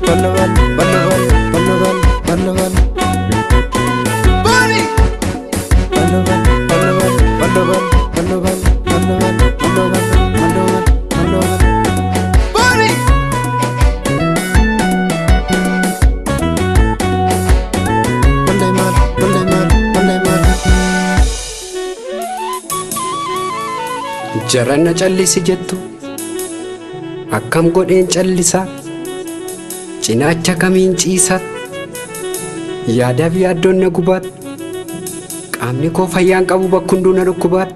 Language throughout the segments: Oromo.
Mallo mal, mallo mal, mallo mal, mallo mal. Mallo mal, mallo mal, mallo mal, mallo mal, mallo mal, mallo mal, mallo mal, mallo mal. Mallo mal, mallo mal, mallo mal. Jaranna callisi jettu akkam godheen callisaa, cinaacha kamiin ciisaa, yaadaaf yaaddoon na gubaat, qaamni koo fayyaan qabu bakka hunduu na dhukkubaat.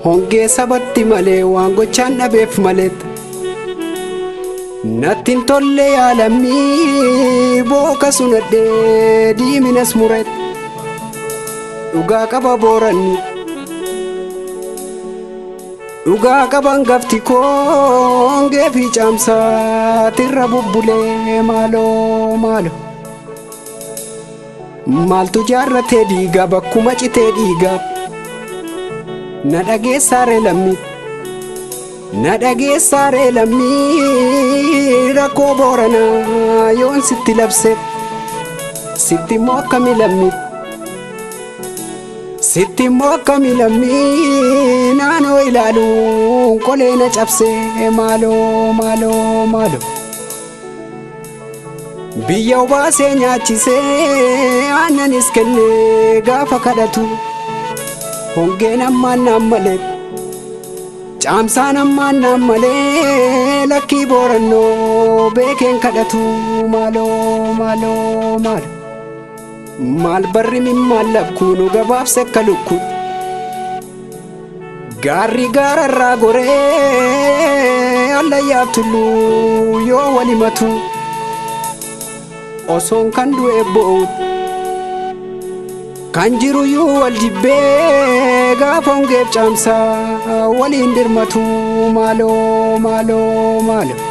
Hongee sabatti malee waan gochaan dhabeef maleet, natti hin tolle yaalammii booka sunadhee diiminas mureet. Dhugaa qaba booranni, dhugaa qaban gafti koo hongee fi caamsaatirra bubbulee maaloo maaloo. Maaltu jaarratee dhiigaa bakkuma citee dhiigaa, na dhageessaaree lammii, na dhageessaaree lammii, rakkoo booranaa yoon sitti labse, sitti immoo akkami lammii. Sitti immoo akkami lammii, naannoo ilaaluun qolee na cabsee maaloo maaloo maaloo. Biyya obaasee nyaachisee aannanis kennee gaafa kadhatu, hongeen ammaan naan malee, caamsaan ammaan naan malee, lakkii boorannoo beekeen kadhatu maaloo maaloo maaloo. Maal barri mimmaan labkuunu gabaabse akka lukku, gaarri gaararraa goree allayyaaf tulluu yoo walimatu, osoon kan du'e bo'u kan jiruyyuu wal jibbee gaafa hongeef caamsaa waliin dirmatu maaloo maaloo maaloo.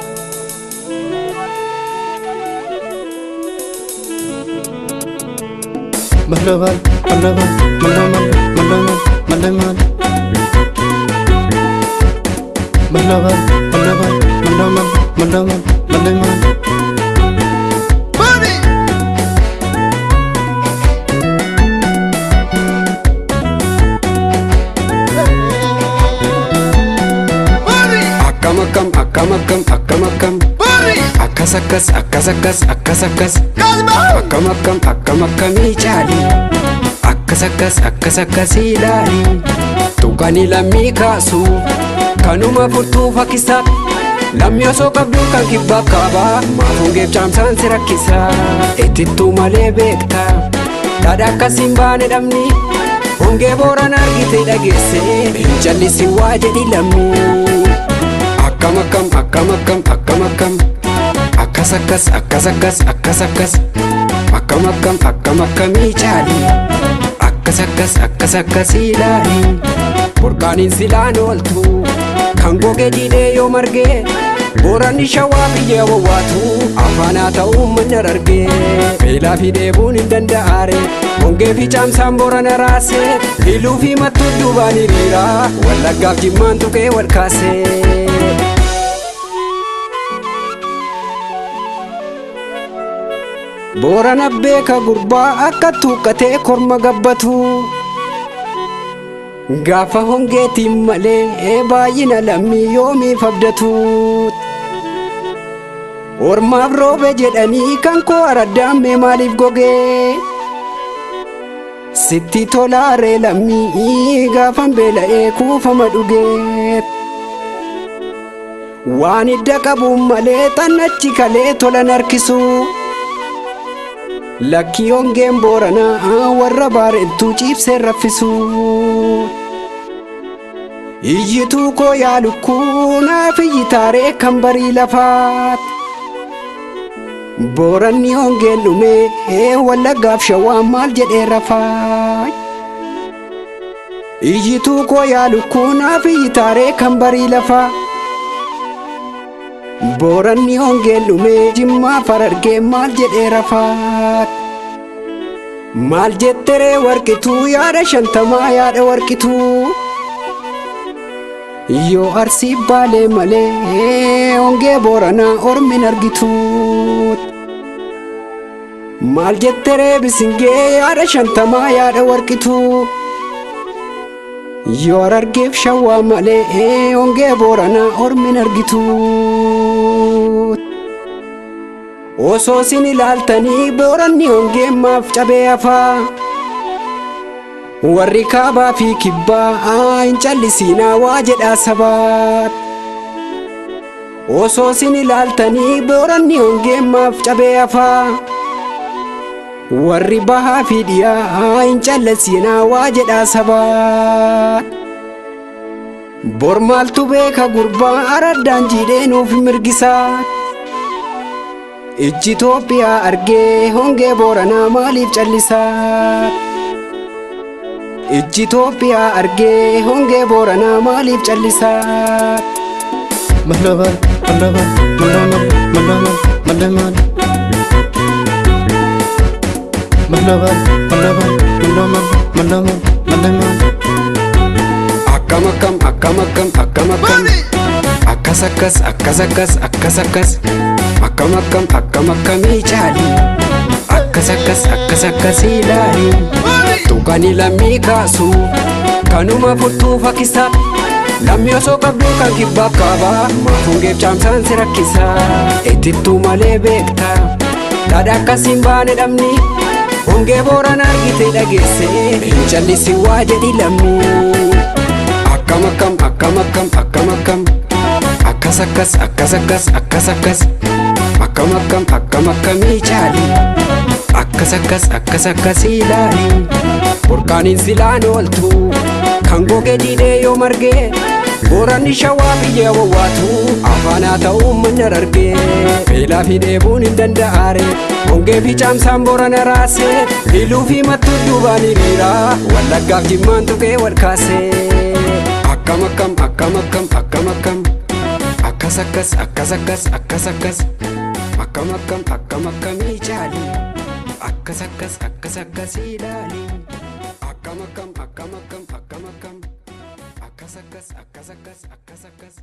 Mallo mal, mallo mal, mallo mal, mallo mal, mallo mal. Mallo mal, mallo mal, mallo mal, mallo mal, mallo mal. Akkam akkam akkam akkam akkam akkam, akkas akkas akkas akkas akkas akkas, akkam akkam akkam akkamii caali, akkas akkas akkas akkas ilaali, tuqanii lammii kaasu kanuma furtuu fakkisaa, lammii osoo qabduu kan kibbaaf kaabaa, maaf hongeef caamsaan si rakkisaa, itittuu malee beektaa dhadha akkasiin baane dhabni, hongee booran argite dhageesse hin callisin waa jedhi lammii. Akkam akkam akkam akkam akkam akkam, akkas akkas akkas akkas akkas akkas, akkam akkam akkam akkamii caali, akkas akkas akkas akkas ilaali, burqaaniin silaan ooltu kan gogee jiidhee yoo margee, booranni shawaa biyya wawwaatu afaanaa ta'uu manna argee, beelaa fi dheebuun hin danda'aare, hongee fi caamsaan boorana raasee, hiluu fi mattuu duubaan hiriira wallaggaaf jimmaan tuqee wal kaasee. Boorana beeka gurbaa akka tuuqqatee korma gabbatu, gaafa hongeetiin malee baay'ina lammii yoomiif abdatu, ormaaf roobe jedhanii kan koo araddaammee maaliif gogee, sitti tolaaree lammii gaafan beela'ee kuufama dhugee, waan hidda qabuun malee xannachi kalee tolan harkisu, lakkii hongeen booranaa warra baarentuu ciibsee raffisu. Iyyituu koo yaa lukkuu naaf iyyitaaree kan barii lafaat, booranni hongeen dhumee wallaggaaf shawaan maal jedhee rafaa. Iyyituu koo yaa lukkuu naaf iyyitaaree kan barii lafaa, booranni hongeen dhumee jimmaa farargee maal jedhee rafaa. Maal jetteree warqituu yaada 50 yaada warqituu, Yoo Arsii Baalee malee hongee Booranaa ormin argitu. Maal jette reebisingee yaada 50 yaada warqitu. Yoo Harargeef Shawwaa malee hongee Booranaa ormin argitu. Osoo sin ilaaltanii Booranni hongee maaf cabee hafaa. Warri kaabaa fi kibbaa hin callisiinaa waa jedhaa sabaa. Osoo sin ilaaltanii Booranni hongee maaf cabee hafaa. Warri bahaa fi dhiyaa hin callisiinaa waa jedhaa sabaa. Bor maaltu beeka gurbaa araddaan jiidhee nuuf mirgisaa. Ijji Itoophiyaa argee hongee Booranaa maaliif callisaa? Ijji Itoophiyaa argee hongee Booranaa maaliif callisaa? Malamal, malamal, malamal, malamal, malamal. Malamal, malamal, malamal, malamal, malamal. Akkam akkam akkam akkam akkam akkam. Akkas akkas akkas akkas akkas akkas. Akkam akkam akkam akkamii caali. Akkas akkas akkas akkas ilaali. Tuqanii lammii kaasu kanuma furtuu fakkisa. Lammii osoo qabduu kan kibbaaf kaabaa maaf hongeef caamsaan si rakkisa. Itittuu malee beekta dhadha akkasiin baane dhabni. Hongee Boorana argite dhageesse hin callisi waa jedhi lammii. Akkam akkam akkam akkam akkam akkam. Akkas akkas akkas akkas akkas akkas. Akkam akkam akkam akkamii caali. Akkas akkas akkas akkas ilaali. Burqaaniin silaan ooltu kan gogee jiidhee yoo margee. Booranni Shawaa biyya wawwaatu afaanaa ta'uu manna argee. Beelaa fi dheebuun hin danda'aare hongee fi caamsaan Boorana raasee. Iluu fi mattuu duubaan hiriira Wallaggaaf Jimmaan tuqee wal kaasee. Akkam akkam akkam akkam akkam akkam. Akkas akkas akkas akkas akkas akkas. Akkam akkam akkam akkamii caali. Akkas akkas akkas akkas ilaali. Akkam akkam akkam akkam akkam akkam. Akkas akkas akkas akkas akkas akkas.